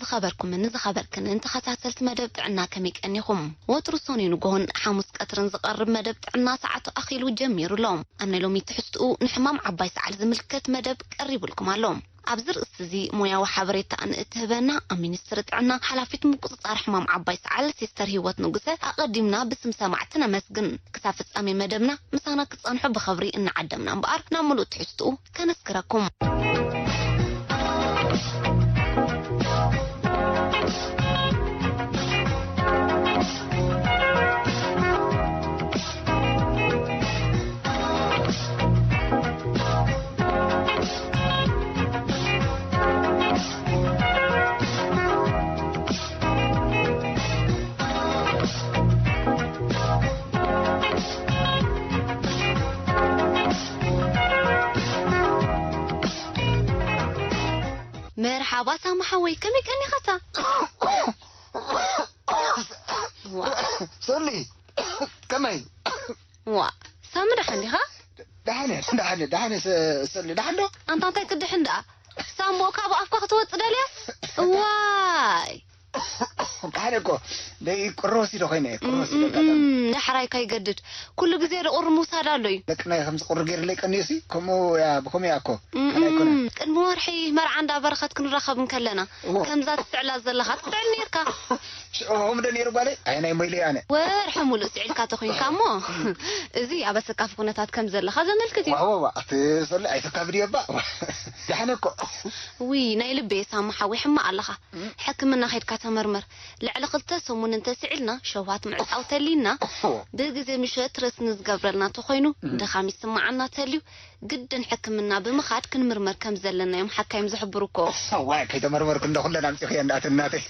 ዝኸበርኩምን ዝኸበርክንን ተኸታተልቲ መደብ ጥዕና ከመይ ቀኒኹም? ወትሩ ሰኑይ ንግሆን ሓሙስ ቀትርን ዝቐርብ መደብ ጥዕና ሰዓቱ ኣኺሉ ጀሚሩ ኣሎ። ኣብ ናይ ሎሚ ትሕዝትኡ ንሕማም ዓባይ ሰዓል ዝምልከት መደብ ቀሪቡልኩም ኣሎ። ኣብዚ ርእስቲ እዚ ሞያዊ ሓበሬታ ንእትህበና ኣብ ሚኒስትሪ ጥዕና ሓላፊት ምቁጽጻር ሕማም ዓባይ ሰዓል ሲስተር ህይወት ንጉሰ ኣቐዲምና ብስም ሰማዕቲ ነመስግን። ክሳብ ፍጻሜ መደብና ምሳና ክትጸንሑ ብኽብሪ እናዓደምና እምበኣር ናብ ምሉእ ትሕዝትኡ ከነስክረኩም። መርሓባ ሳማ ሓወይ፣ ከመይ ቀኒኻታ? ዋ፣ ሰሊ፣ ከመይ? ዋ፣ ሳሚ ደሓን ዲኻ? ደሓነ፣ ደሓነ፣ ደሓነ፣ ሰ-፣ ሰሊ፣ ደሓን ዶ? ኣንታ እንታይ ክድሕን ደኣ? ሳሞ ካብ ኣፍካ ክትወጽእ ደልያ? ዋይ! ደሓነ እኮ፣ ደይ ቅሮ ወሲዶ ኮይነ፣ ቅሮ ወሲዶ እም፣ ኣጋጣሚ። እም፣ ዳሕራይ ከይገድድ። ኩሉ ግዜ ዶ ቁሪ ምውሳድ ኣሎ እዩ? ደቅና ከምዚ ቁሪ ገይርለይ ቀኒዩሲ፣ ከምኡ እያ፣ ብኸምኡ እያ እኮ። እም፣ ካልእ ኣይኮነን። እም፣ ቅድሚ ወርሒ መርዓ እንዳበረኸት ክንራኸብ እንከለና፣ እዎ። ከምዛ ትስዕላ ዘለኻ ትስዕል ነይርካ። ሽዑ ከምኡ ዶ ነይሩ ጓለይ? ኣየናይ ሞይለይ ኣነ? ወርሒ ሙሉእ ስዒልካ ተኾይንካ እሞ፣ እዚ ኣብ ኣሰካፊ ኩነታት ከም ዘለኻ ዘመልክት እዩ። ዋው፣ ዋው፣ ዋው፣ ኣቲ ሰለ ኣይተካብድዮ እባ። ደሓነ እኮ። ውይ፣ ናይ ልበይ ሳማ ሓወይ፣ ሕማቕ ኣለኻ። እም። ሕክምና ኸይድካ ተመርመር። ልዕሊ ክልተ ሰሙን እንተስዒልና፣ ሸውሃት ምዕጻው ተልዩና፣ እዎ። ብግዜ ምሸት ረስኒ ዝገብረልና ተኾይኑ፣ እም። ድኻም ይስምዓና ተልዩ፣ ግድን ሕክምና ብምኻድ ክንምርመር ከም ዘለና እዮም ሓካይም ዝሕብሩ እኮ። ዋይ፣ ከይተመርመርኩ እንዶ ኩለን ኣምጺእኽዮ እንዳእተን እናተይ።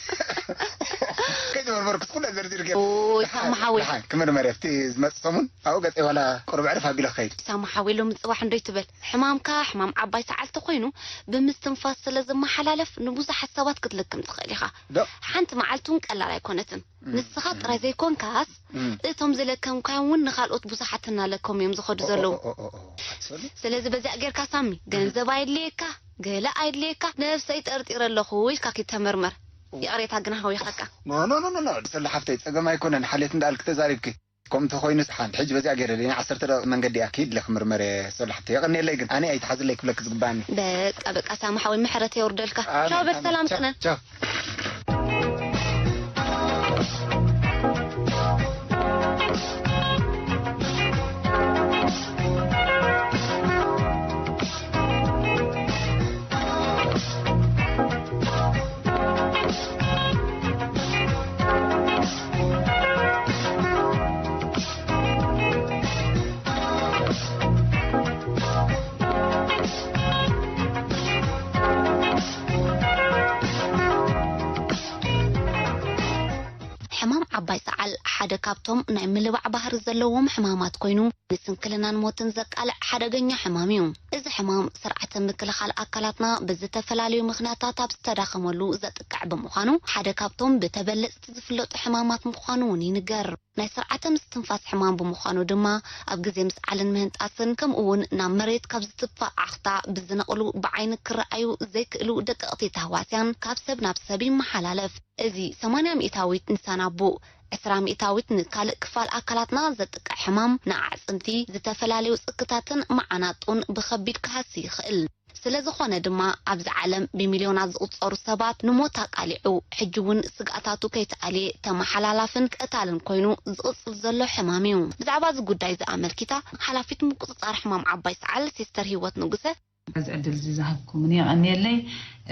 ከይተመርመርኩስ ኩለን ዘርዚርክዮ። ኦይ፣ ደሓን፣ ሳማ ሓወይ። ደሓን፣ ክምርመር እየ። ኣብቲ ዝመጽእ ሰሙን ኣብኡ ገጸይ ዋላ ቁሩብ ዕርፍ ኣቢለ ክኸይድ። ሳማ ሓወይ፣ ሎሚ ጽባሕ እንዶ ይትበል። ሕማምካ ሕማም ዓባይ ሰዓል ተኾይኑ፣ ብምስትንፋስ ስለ ዝመሓላለፍ ንብዙሓት ሰባት ክትልክም ትኽእል ኢኻ። ዶ? ሓንቲ መዓልቲ እውን ቀላል ኣይኮነትን። እም፣ ንስኻ እም። ጥራይ ዘይኮንካስ፣ እም። እቶም ዝለከምካዮም እውን ንኻልኦት ብዙሓት እናለከሙ እዮም ዝኸዱ ኦ፣ ኦ፣ ዘለዉ። ኦ፣ ኦ፣ ኦ፣ ኦ። ኣክሰሊ? ስለዚ በዚኣ ጌርካ ሳሚ፣ እም። ገንዘብ ኣይድልየካ፣ ገለ ኣይድልየካ፣ ነብሰይ ጠርጢረ ኣለኹ ኢልካ ኪድ ተመርመር። እዋ። ይቕሬታ ግን ሃዊኸካ። ኖ፣ ኖ፣ ኖ፣ ኖ፣ ኖ፣ ሰለ ሓፍተይ፣ ጸገም ኣይኮነን፣ ሓልየት እንዳኣልኪ ተዛሪብኪ። ከምቲ ኮይኑ ሓንቲ ሕጂ በዚኣ ገይረ ናይ ዓሰርተ ደቂቕ መንገዲ እያ፣ ክይድ ኢለ ክምርመር እየ፣ ሰለ ሓፍተይ። የቐንየለይ ግን፣ ኣነ ኣይትሓዝለይ ክብለኪ ዝግባኣኒ። በቃ፣ በቃ፣ ሳሚ ሓወይ፣ ምሕረት የውርደልካ። ኣሜን፣ ቻው፣ በል፣ ኣሜን። ሰላም ቻው፣ ጽነ። ቻው። ሕማም ዓባይ ሰዓል ሓደ ካብቶም ናይ ምልባዕ ባህሪ ዘለዎም ሕማማት ኮይኑ፣ ንስንክልናን ሞትን ዘቃልዕ ሓደገኛ ሕማም እዩ። እዚ ሕማም ስርዓተ ምክልኻል ኣካላትና ብዝተፈላለዩ ምኽንያታት ኣብ ዝተዳኸመሉ ዘጥቅዕ ብምዃኑ፣ ሓደ ካብቶም ብተበለጽቲ ዝፍለጡ ሕማማት ምዃኑ እውን ይንገር። ናይ ስርዓተ ምስትንፋስ ሕማም ብምዃኑ ድማ፣ ኣብ ግዜ ምስዓልን ምህንጣስን፣ ከምኡ እውን ናብ መሬት ካብ ዝትፋእ ዓኽታ ብዝነቕሉ ብዓይኒ ክረኣዩ ዘይክእሉ ደቀቕቲ ተህዋስያን ካብ ሰብ ናብ ሰብ ይመሓላለፍ። እዚ ሰማንያ ሚእታዊት ንሳናቡእ፣ ዕስራ ሚእታዊት ንካልእ ክፋል ኣካላትና ዘጥቅዕ ሕማም፣ ንኣዕጽምቲ፣ ዝተፈላለዩ ጽክታትን መዓናጡን ብኸቢድ ክሃሲ ይኽእል። ስለ ዝኾነ ድማ፣ ኣብዚ ዓለም ብሚልዮናት ዝቑጸሩ ሰባት ንሞት ኣቃሊዑ፣ ሕጂ እውን ስግኣታቱ ከይተኣልየ ተመሓላላፍን ቀታልን ኮይኑ ዝቕጽል ዘሎ ሕማም እዩ። ብዛዕባ እዚ ጉዳይ እዚ ኣመልኪታ፣ ሓላፊት ምቁጽጻር ሕማም ዓባይ ሰዓል ሲስተር ህይወት ንጉሰ፣ እዚ ዕድል እዚ ዝሃብኩምኒ የቐንየለይ።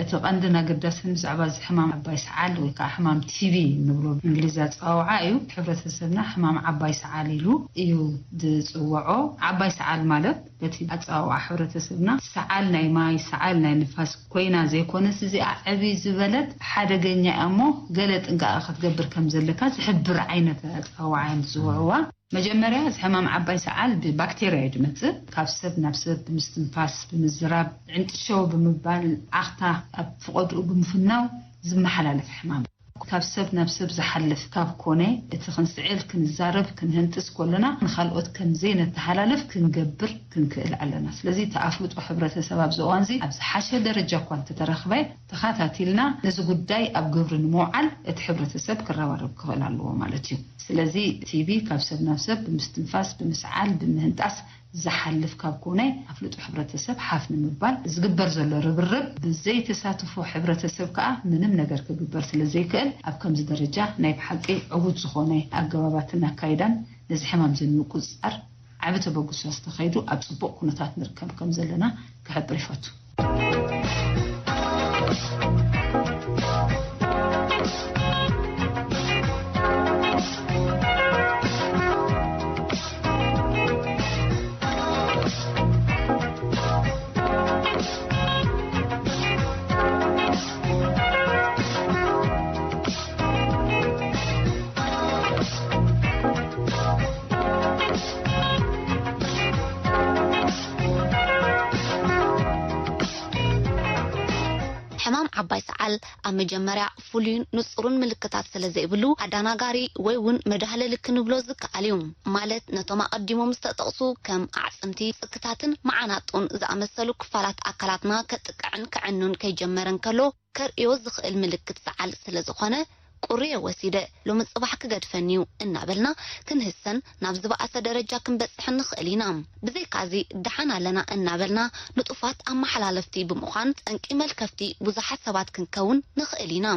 እቲ ቀንድን ኣገዳስን ብዛዕባ እዚ ሕማም ዓባይ ሰዓል ወይ ከዓ ሕማም ቲቢ እንብሎ ብእንግሊዝ ኣፀዋውዓ እዩ። ሕብረተሰብና ሕማም ዓባይ ሰዓል ኢሉ እዩ ዝፅውዖ። ዓባይ ሰዓል ማለት በቲ ኣፀዋውዓ ሕብረተሰብና ሰዓል ናይ ማይ፣ ሰዓል ናይ ንፋስ ኮይና ዘይኮነስ፣ እዚኣ ዕብይ ዝበለት ሓደገኛ እያ እሞ፣ ገለ ጥንቃቐ ክትገብር ከም ዘለካ ዝሕብር ዓይነት ኣፀዋውዓ እዮም ዝፅውዕዋ። መጀመርያ፣ እዚ ሕማም ዓባይ ሰዓል ብባክቴርያ እዩ ዝመጽእ። ካብ ሰብ ናብ ሰብ ብምስትንፋስ፣ ብምዝራብ፣ ዕንጥሸው ብምባል፣ ዓኽታ ኣብ ፍቖድኡ ብምፍናው ዝመሓላለፍ ሕማም እዩ። ካብ ሰብ ናብ ሰብ ዝሓልፍ ካብ ኮነ፣ እቲ ክንስዕል፣ ክንዛረብ፣ ክንህንጥስ ከለና ንኻልኦት ከም ዘይነተሓላልፍ ክንገብር ክንክእል ኣለና። ስለዚ እቲ ኣፍልጦ ሕብረተሰብ ኣብዚ እዋን እዚ ኣብ ዝሓሸ ደረጃ እኳ እንተተረኽበ፣ ተኸታቲልና ነዚ ጉዳይ ኣብ ግብሪ ንምውዓል እቲ ሕብረተሰብ ክረባረብ ክኽእል ኣለዎ ማለት እዩ። ስለዚ ቲቢ ካብ ሰብ ናብ ሰብ ብምስትንፋስ፣ ብምስዓል፣ ብምህንጣስ ዝሓልፍ ካብ ኮነ ኣፍልጦ ሕብረተሰብ ሓፍ ንምባል ዝግበር ዘሎ ርብርብ ብዘይተሳትፎ ሕብረተሰብ ከኣ ምንም ነገር ክግበር ስለ ዘይክእል ኣብ ከምዚ ደረጃ ናይ ብሓቂ ዕዉት ዝኾነ ኣገባባትን ኣካይዳን ነዚ ሕማም እዚ ንምቁጽጻር ዓቢ ተበግሶ ዝተኸይዱ ኣብ ጽቡቕ ኩነታት ንርከብ ከም ዘለና ክሕብር ይፈቱ። ሕማም ዓባይ ሰዓል ኣብ መጀመርያ ፍሉይን ንጹርን ምልክታት ስለ ዘይብሉ፣ ኣዳናጋሪ ወይ እውን መዳህለሊ ክንብሎ ዝከኣል እዩ። ማለት ነቶም ኣቐዲሞም ዝተጠቕሱ ከም ኣዕጽምቲ፣ ጽክታትን መዓናጡን ዝኣመሰሉ ክፋላት ኣካላትና ከጥቅዕን ከዕኑን ከይጀመረ እንከሎ ከርእዮ ዝኽእል ምልክት ሰዓል ስለ ዝኾነ፣ ቁርየ ወሲደ ሎሚ ጽባሕ ክገድፈኒ እዩ እናበልና ክንህሰን ናብ ዝበኣሰ ደረጃ ክንበጽሕ ንኽእል ኢና። ብዘይካዚ ደሓን ኣለና እናበልና ንጡፋት ኣመሓላለፍቲ ብምዃን ጠንቂ መልከፍቲ ብዙሓት ሰባት ክንከውን ንኽእል ኢና።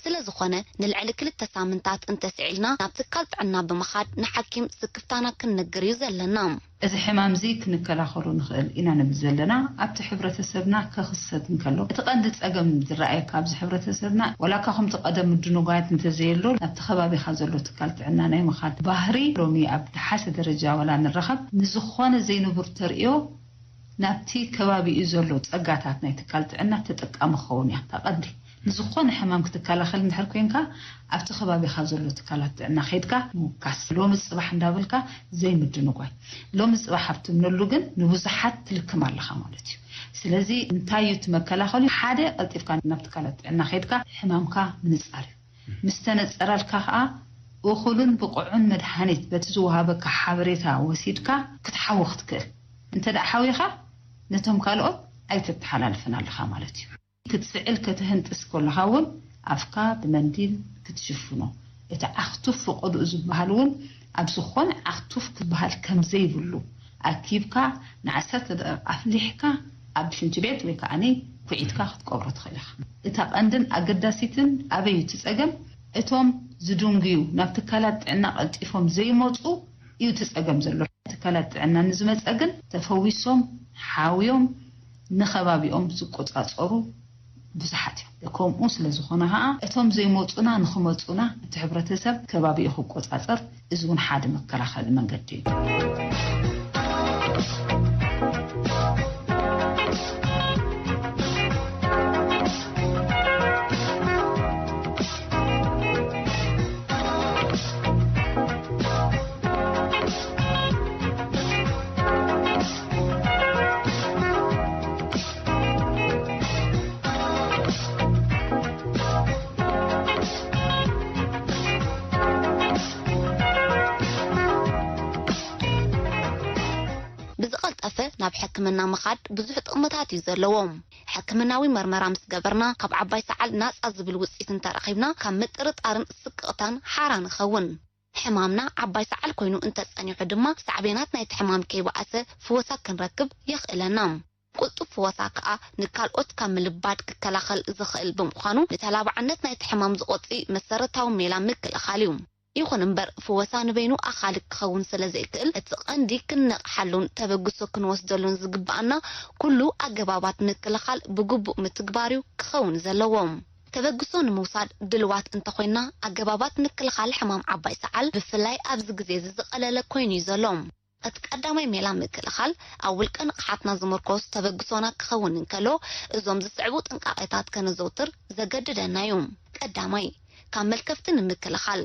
ስለ ዝኾነ ንልዕሊ ክልተ ሳምንታት እንተስዒልና ናብ ትካል ጥዕና ብምኻድ ንሓኪም ስክፍታና ክንነግር እዩ ዘለና። እዚ ሕማም እዚ ክንከላኸሎ ንኽእል ኢና ንብል ዘለና ኣብቲ ሕብረተሰብና ከኽሰት እንከሎ። እቲ ቀንዲ ጸገም ዝረኣየካ ኣብዚ ሕብረተሰብና ዋላ እኳ ከምቲ ቀደም ምድንጓያት እንተዘየሎ ናብቲ ከባቢኻ ዘሎ ትካል ጥዕና ናይ ምኻድ ባህሪ ሎሚ ኣብ ደሓሰ ደረጃ ዋላ ንረኸብ ንዝኾነ ዘይንቡር ተርእዮ ናብቲ ከባቢኡ ዘሎ ጸጋታት ናይ ትካል ጥዕና ተጠቃሚ ክኸውን እያ። እታ ቀንዲ ንዝኾነ ሕማም ክትከላኸል እንድሕር ኮንካ ኣብቲ ከባቢኻ ዘሎ ትካላት ጥዕና ከይድካ ምውካስ ሎሚ ጽባሕ እንዳበልካ ዘይምድንጓይ። ሎሚ ጽባሕ ኣብትምነሉ ግን ንብዙሓት ትልክም ኣለኻ ማለት እዩ። ስለዚ እንታይ እዩ እቲ መከላኸሊ? ሓደ ቀልጢፍካ ናብ ትካላት ጥዕና ከይድካ ሕማምካ ምንጻር እዩ። ምስ ተነጸረልካ ከኣ እኹልን ብቑዕን መድሃኒት በቲ ዝወሃበካ ሓበሬታ ወሲድካ ክትሓዊ ክትክእል። እንተ ደኣ ሓዊኻ ነቶም ካልኦት ኣይተተሓላልፍን ኣለኻ ማለት እዩ። ክትስዕል ከተህንጥስ ከለኻ እውን ኣፍካ ብመንዲል ክትሽፍኖ። እቲ ዓኽቱፍ ፈቐድኡ ዝበሃል እውን ኣብ ዝኾነ ዓኽቱፍ ክበሃል ከም ዘይብሉ ኣኪብካ ንዓሰርተ ደቂቕ ኣፍሊሕካ ኣብ ሽንቲ ቤት ወይ ከዓኒ ኩዒትካ ክትቀብሮ ትኽእል ኢኻ። እታ ቀንድን ኣገዳሲትን ኣበይ እዩ እቲ ጸገም? እቶም ዝድንጉዩ ናብ ትካላት ጥዕና ቀልጢፎም ዘይመጹ እዩ እቲ ጸገም ዘሎ። ትካላት ጥዕና ንዝመጸ ግን ተፈዊሶም ሓውዮም ንኸባቢኦም ዝቆጻጸሩ ብዙሓት እዮም። ከምኡ ስለ ዝኾነ ኸኣ እቶም ዘይመጹና ንኽመጹና እቲ ሕብረተሰብ ከባቢኡ ክቆጻጸር እዚ እውን ሓደ መከላኸሊ መንገዲ እዩ። ብዝቐልጠፈ ናብ ሕክምና ምኻድ ብዙሕ ጥቕምታት እዩ ዘለዎ። ሕክምናዊ መርመራ ምስ ገበርና ካብ ዓባይ ሰዓል ናጻ ዝብል ውጽኢት እንተረኺብና ካብ ምጥርጣርን ስቅቕታን ሓራ ንኸውን። ሕማምና ዓባይ ሰዓል ኮይኑ እንተጸኒሑ ድማ ሳዕቤናት ናይቲ ሕማም ከይበኣሰ ፍወሳ ክንረክብ የኽእለና። ቅልጡፍ ፍወሳ ከኣ ንካልኦት ካብ ምልባድ ክከላኸል ዝኽእል ብምዃኑ ንተላባዕነት ናይቲ ሕማም ዝቖጺ መሰረታዊ ሜላ ምክልኻል እዩ። ይኹን እምበር ፍወሳ ንበይኑ ኣኻሊ ክኸውን ስለ ዘይክእል እቲ ቀንዲ ክንነቕሓሉን ተበግሶ ክንወስደሉን ዝግብኣና ኩሉ ኣገባባት ምክልኻል ብግቡእ ምትግባር እዩ ክኸውን ዘለዎ። ተበግሶ ንምውሳድ ድልዋት እንተኾይና ኣገባባት ምክልኻል ሕማም ዓባይ ሰዓል ብፍላይ ኣብዚ ግዜ እዚ ዝቐለለ ኮይኑ እዩ ዘሎ። እቲ ቀዳማይ ሜላ ምክልኻል ኣብ ውልቀ ንቕሓትና ዝምርኮስ ተበግሶና ክኸውን እንከሎ እዞም ዝስዕቡ ጥንቃቄታት ከነዘውትር ዘገድደና እዩ። ቀዳማይ፣ ካብ መልከፍቲ ንምክልኻል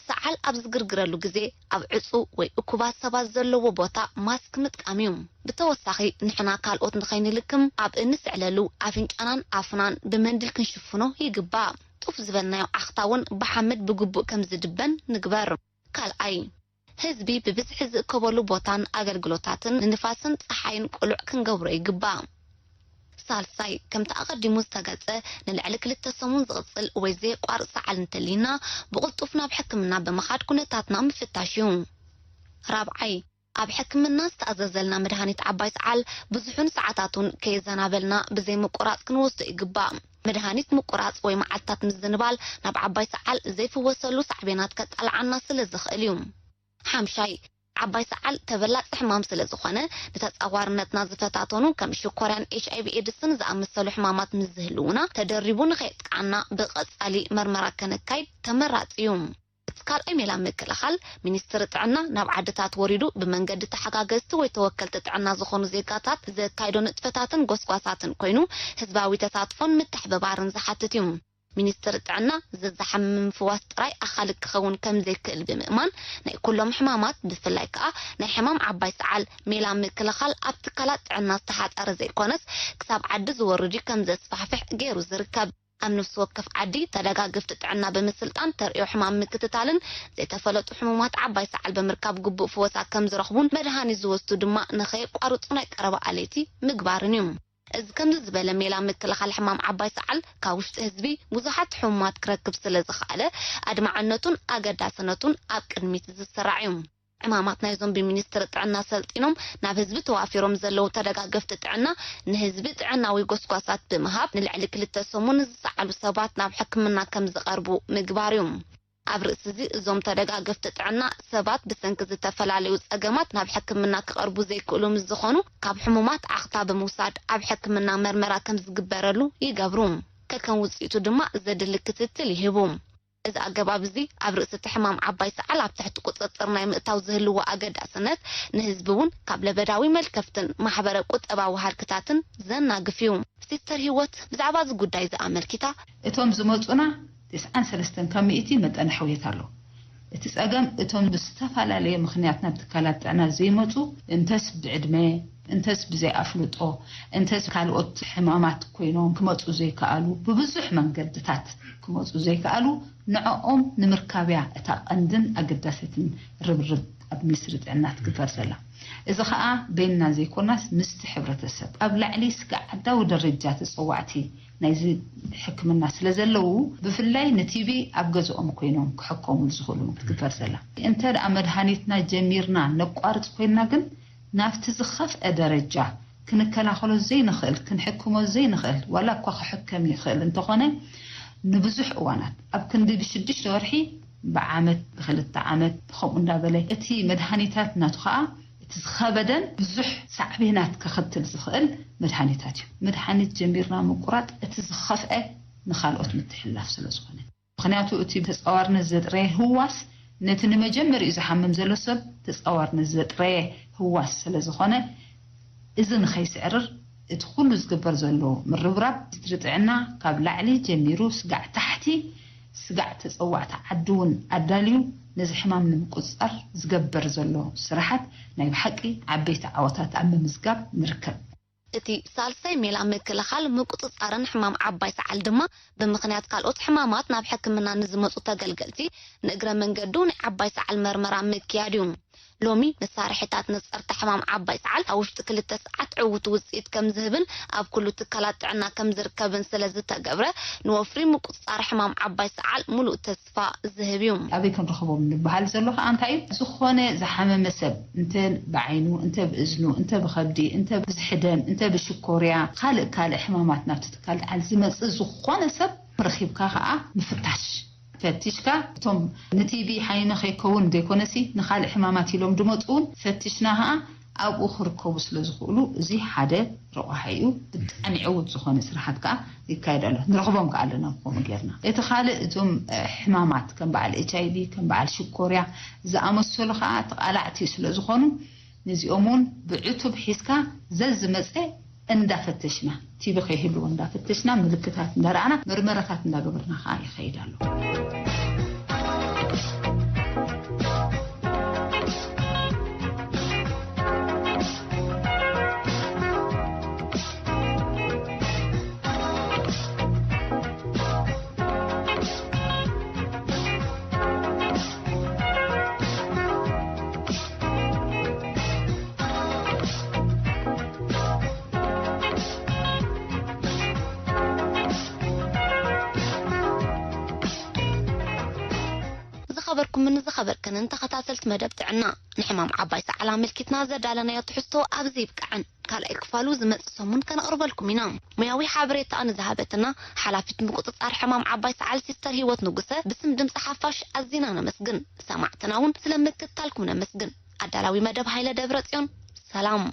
ሰዓል ኣብ ዝግርግረሉ ግዜ ኣብ ዕጹው ወይ እኩባት ሰባት ዘለዎ ቦታ ማስክ ምጥቃም እዩ። ብተወሳኺ ንሕና ካልኦት ንኸይንልክም ኣብ እንስዕለሉ ኣፍንጫናን ኣፍናን ብመንድል ክንሽፍኖ ይግባእ። ቅልጡፍ ዝበልናዮ ዓኽታ እውን ብሓመድ ብግቡእ ከም ዝድበን ንግበር። ካልኣይ፣ ህዝቢ ብብዝሒ ዝእከበሉ ቦታን ኣገልግሎታትን ንንፋስን ጸሓይን ቅሉዕ ክንገብሮ ይግባእ። ሳልሳይ፣ ከምቲ ኣቐዲሙ ዝተገልጸ፣ ንልዕሊ ክልተ ሰሙን ዝቕጽል ወይ ዘየቋርጽ ሰዓል እንተልዩና፣ ብቕልጡፍ ናብ ሕክምና ብምኻድ ኩነታትና ምፍታሽ እዩ። ራብዓይ፣ ኣብ ሕክምና ዝተኣዘዘልና መድሃኒት ዓባይ ሰዓል ብዙሑን ሰዓታቱን ከየዘናበልና ብዘይ ምቁራጽ ክንወስዶ ይግባእ። መድሃኒት ምቁራጽ ወይ መዓልታት ምዝንባል ናብ ዓባይ ሰዓል ዘይፍወሰሉ ሳዕቤናት ከቃልዓና ስለ ዝኽእል እዩ። ሓምሻይ፣ ዓባይ ሰዓል ተበላጺ ሕማም ስለ ዝኾነ፣ ንተጻዋርነትና ዝፈታተኑ ከም ሽኮርያን ኤች ኣይ ቪ ኤድስን ዝኣመሰሉ ሕማማት ምስ ዝህልዉና፣ ተደሪቡ ንኸየጥቅዓና ብቐጻሊ መርመራ ከነካይድ ተመራጺ እዩ። እቲ ካልኣይ ሜላ ምክልኻል፣ ሚኒስትሪ ጥዕና ናብ ዓድታት ወሪዱ ብመንገዲ ተሓጋገዝቲ ወይ ተወከልቲ ጥዕና ዝኾኑ ዜጋታት ዘካይዶ ንጥፈታትን ጎስጓሳትን ኮይኑ፣ ህዝባዊ ተሳትፎን ምትሕብባርን ዝሓትት እዩ። ሚኒስትሪ ጥዕና፣ ዝዝሓም ምፍዋስ ጥራይ ኣኻሊ ክኸውን ከም ዘይክእል ብምእማን፣ ናይ ኩሎም ሕማማት፣ ብፍላይ ከኣ ናይ ሕማም ዓባይ ሰዓል ሜላ ምክልኻል ኣብ ትካላት ጥዕና ዝተሓጸረ ዘይኮነስ፣ ክሳብ ዓዲ ዝወርድ እዩ ከም ዘስፋሕፍሕ ገይሩ ዝርከብ። ኣብ ነፍሲ ወከፍ ዓዲ፣ ተደጋገፍቲ ጥዕና ብምስልጣን፣ ተርእዮ ሕማም ምክትታልን ዘይተፈለጡ ሕሙማት ዓባይ ሰዓል ብምርካብ ግቡእ ፍወሳ ከም ዝረኽቡን መድሃኒት ዝወስዱ ድማ ንኸየቋርጹ ናይ ቀረባ ኣለይቲ ምግባርን እዩ። እዚ ከምዚ ዝበለ ሜላ ምክልኻል ሕማም ዓባይ ሰዓል፣ ካብ ውሽጢ ህዝቢ ብዙሓት ሕሙማት ክረክብ ስለ ዝኸኣለ፣ ኣድማዕነቱን ኣገዳስነቱን ኣብ ቅድሚት ዝስራዕ እዩ። ዕማማት ናይዞም ብሚኒስትሪ ጥዕና ሰልጢኖም ናብ ህዝቢ ተዋፊሮም ዘለዉ ተደጋገፍቲ ጥዕና፣ ንህዝቢ ጥዕናዊ ጎስጓሳት ብምሃብ፣ ንልዕሊ ክልተ ሰሙን ዝሰዓሉ ሰባት ናብ ሕክምና ከም ዝቐርቡ ምግባር እዩ። ኣብ ርእሲ እዚ፣ እዞም ተደጋገፍቲ ጥዕና፣ ሰባት ብሰንኪ ዝተፈላለዩ ጸገማት ናብ ሕክምና ክቐርቡ ዘይክእሉ ምስ ዝኾኑ፣ ካብ ሕሙማት ዓኽታ ብምውሳድ ኣብ ሕክምና መርመራ ከም ዝግበረሉ ይገብሩ። ከከም ውጽኢቱ ድማ ዘድሊ ክትትል ይህቡ። እዚ ኣገባብ እዚ፣ ኣብ ርእሲ እቲ ሕማም ዓባይ ሰዓል ኣብ ትሕቲ ቁጽጽር ናይ ምእታው ዝህልዎ ኣገዳስነት፣ ንህዝቢ እውን ካብ ለበዳዊ መልከፍትን ማሕበረ ቁጠባዊ ሃልክታትን ዘናግፍ እዩ። ሲስተር ህይወት ብዛዕባ እዚ ጉዳይ እዚ ኣመልኪታ፣ እቶም ዝመጹና ተስዓን ሰለስተን ካብ ሚእቲ መጠነ ሕውየት ኣሎ። እቲ ጸገም እቶም ብዝተፈላለየ ምኽንያት ናብ ትካላት ጥዕና ዘይመጹ፣ እንተስ ብዕድመ፣ እንተስ ብዘይ ኣፍልጦ፣ እንተስ ካልኦት ሕማማት ኮይኖም ክመጹ ዘይከኣሉ፣ ብብዙሕ መንገድታት ክመጹ ዘይከኣሉ፣ ንዕኦም ንምርካብ'ያ እታ ቀንድን ኣገዳሲትን ርብርብ ኣብ ሚኒስትሪ ጥዕና ትግበር ዘላ። እዚ ኸኣ በይንና ዘይኮናስ ምስቲ ሕብረተሰብ ኣብ ላዕሊ ስጋዕ ዓዳዊ ደረጃ ተጸዋዕቲ ናይዚ ሕክምና ስለ ዘለዉ፣ ብፍላይ ንቲቢ ኣብ ገዝኦም ኮይኖም ክሕከሙሉ ዝኽእሉ ትግበር ዘላ። እንተ ደኣ መድሃኒትና ጀሚርና ነቋርጽ ኮይንና ግን፣ ናብቲ ዝኸፍአ ደረጃ ክንከላኸሎ ዘይንኽእል፣ ክንሕክሞ ዘይንኽእል፣ ዋላ እኳ ክሕከም ይኽእል እንተኾነ፣ ንብዙሕ እዋናት፣ ኣብ ክንዲ ብሽዱሽተ ወርሒ፣ ብዓመት፣ ብኽልተ ዓመት፣ ብኸምኡ እንዳበለ፣ እቲ መድሃኒታት ናቱ ኸኣ እቲ ዝኸበደን ብዙሕ ሳዕቤናት ከኸትል ዝኽእል መድሃኒታት እዩ። መድሃኒት ጀሚርና ምቁራጥ እቲ ዝኸፍአ ንኻልኦት ምትሕልላፍ ስለ ዝኾነ። ምኽንያቱ እቲ ተጻዋርነት ዘጥረየ ህዋስ ነቲ ንመጀመሪኡ ዝሓምም ዘሎ ሰብ ተጻዋርነት ዘጥረየ ህዋስ ስለ ዝኾነ፣ እዚ ንኸይስዕርር እቲ ኩሉ ዝግበር ዘሎ ምርብራብ ሚኒስትሪ ጥዕና ካብ ላዕሊ ጀሚሩ ስጋዕ ታሕቲ ስጋዕ ተጸዋዕቲ ዓዲ እውን ኣዳልዩ ነዚ ሕማም ንምቁጽጻር ዝገበር ዘሎ ስራሓት ናይ ብሓቂ ዓበይቲ ዓወታት ኣብ ምምዝጋብ ንርከብ። እቲ ሳልሳይ ሜላ ምክልኻል ምቁጽጻርን ሕማም ዓባይ ሰዓል ድማ ብምኽንያት ካልኦት ሕማማት ናብ ሕክምና ንዝመጹ ተገልገልቲ ንእግረ መንገዱ ናይ ዓባይ ሰዓል መርመራ ምክያድ እዩ። ሎሚ መሳርሒታት ንጸርቲ ሕማም ዓባይ ሰዓል ኣብ ውሽጢ ክልተ ሰዓት ዕዉት ውጽኢት ከም ዝህብን ኣብ ኩሉ ትካላት ጥዕና ከም ዝርከብን ስለ ዝተገብረ ንወፍሪ ምቁጽጻር ሕማም ዓባይ ሰዓል ሙሉእ ተስፋ ተስፋ ዝህብ እዩ። ኣበይ ክንረኽቦም ንበሃል ዘሎ ከኣ እንታይ እዩ? ዝኾነ ዝሓመመ ሰብ እንተ ብዓይኑ፣ እንተ ብእዝኑ፣ እንተ ብኸብዲ፣ እንተ ብዝሕደን፣ እንተ ብሽኮርያ፣ ካልእ ካልእ ሕማማት ናብቲ ትካል ድሓን ዝመጽእ ዝኾነ ሰብ ረኺብካ ከኣ ምፍታሽ። ፈቲሽካ እቶም ንቲቢ ሓይመ ከይከውን ዘይኮነሲ ንኻልእ ሕማማት ኢሎም ድመጹ እውን ፈቲሽና ከኣ ኣብኡ ክርከቡ ስለ ዝኽእሉ፣ እዚ ሓደ ረቋሒ እዩ። ብጣዕሚ ዕዉት ዝኾነ ስራሓት ከኣ ይካየድ ኣሎ። ንረኽቦም ከኣ ኣለና ብኸምኡ ጌርና። እቲ ካልእ እዞም ሕማማት ከም በዓል ኤች ኣይ ቪ፣ ከም በዓል ሽኮርያ ዝኣመሰሉ ከኣ ተቓላዕቲ ስለ ዝኾኑ፣ ነዚኦም እውን ብዕቱብ ሒዝካ ዘዝመጸ እንዳፈተሽና፣ ቲቢ ከይህልዎ እንዳፈተሽና፣ ምልክታት እንዳረኣና፣ መርመራታት እንዳገበርና ከኣ ይኸይድ ኣሎ። ዝኸበርኩምን ዝኸበርክንን ተኸታተልቲ መደብ ጥዕና፣ ንሕማም ዓባይ ሰዓል ኣመልኪትና ዘዳለናዮ ትሕዝቶ ኣብዚ ይብቅዕን። ካልኣይ ክፋሉ ዝመጽእ ሰሙን ከነቕርበልኩም ኢና። ሙያዊ ሓበሬታኣ ንዝሃበትና ሓላፊት ምቁጽጻር ሕማም ዓባይ ሰዓል ሲስተር ህይወት ንጉሰ ብስም ድምጺ ሓፋሽ ኣዚና ነመስግን። ሰማዕትና እውን ስለ ምክትታልኩም ነመስግን። ኣዳላዊ መደብ ሃይለ ደብረ ጽዮን። ሰላም።